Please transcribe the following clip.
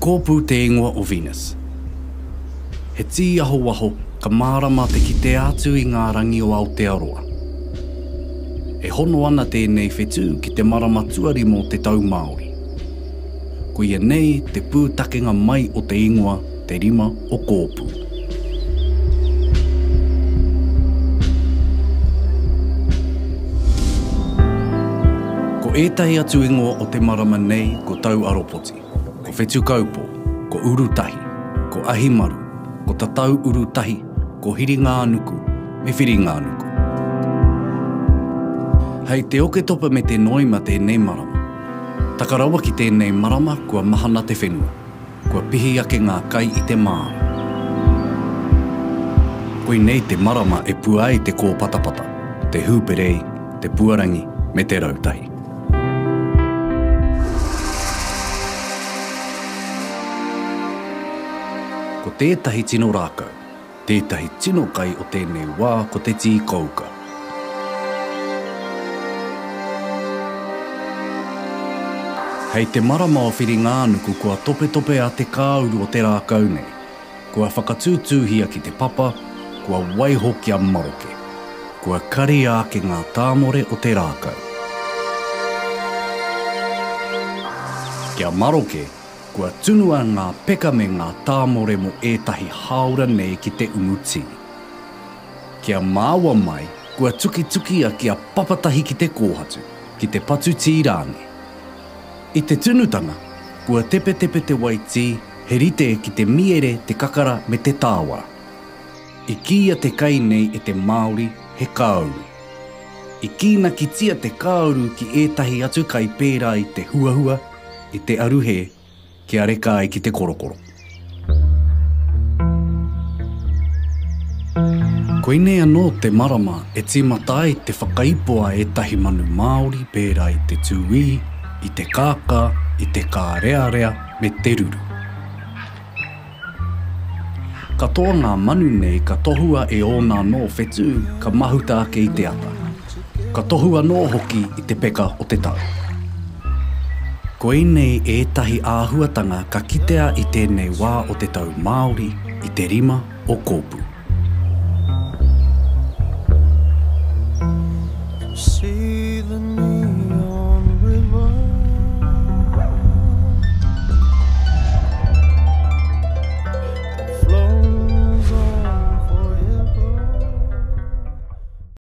Kōpū te ingoa o Venus. He tīahoaho ka mārama te kitea atu i ngā rangi o Aotearoa. E hono ana tēnei whetū ki te marama tuarima o te tau Māori. Koia nei te pūtakenga mai o te ingoa Te Rima o Kōpū. Ko ētahi atu ingoa o te marama nei ko Tau Aropoti, ko Whetukaupō, ko Urutahi, ko Ahimaru, ko Tatau Urutahi, ko Hiringa-ā-nuku, me Whiringa-ā-nuku. Hei te Oketopa me te Noema tēnei marama. Taka rawa ki tēnei marama kua mahana te whenua. Kua pihi ake ngā kai i te māra. Koinei te marama e pua ai te kōpatapata, te hūperei, te puarangi me te rautahi. Ko tētahi tino rākau. Tētahi tino kai o tēnei wā ko te tī kouka. Hei te marama o Whiringa-ā-nuku kua topetopea te kāuru o te rākau nei. Kua whakatūtūhia ki te papa, kua waiho kia maroke. Kua karia ake ngā tāmore o te rākau. Kia maroke, Kua tunua ngā peka me ngā tāmore mō ētahi hāora nei ki te umu tī. Kia māua mai, kua tukitukia kia papatahi ki te kōhatu, ki te patu tī rānei. I te tunutanga, kua tepetepe te wai tī, he rite ki te miere, te kakara me te tāwara. I kīia te kai nei e te Māori he kāuru. I kīnakitia te kāuru ki ētahi atu kai pērā i te huahua, i te aruhe, kia reka ai ki te korokoro. Koinei anō te marama e tīmata ai te whakaipo a ētahi manu māori pērā i te tūī, i te kākā, i te kārearea me te ruru. Katoa ngā manu nei ka tohua e ōna anō whetū ka mahuta ake i te ata. Ka tohu anō hoki i te peka o te tau. Koinei ētahi āhuatanga ka kitea i tēnei wā o te tau Māori i te rima o Kōpū.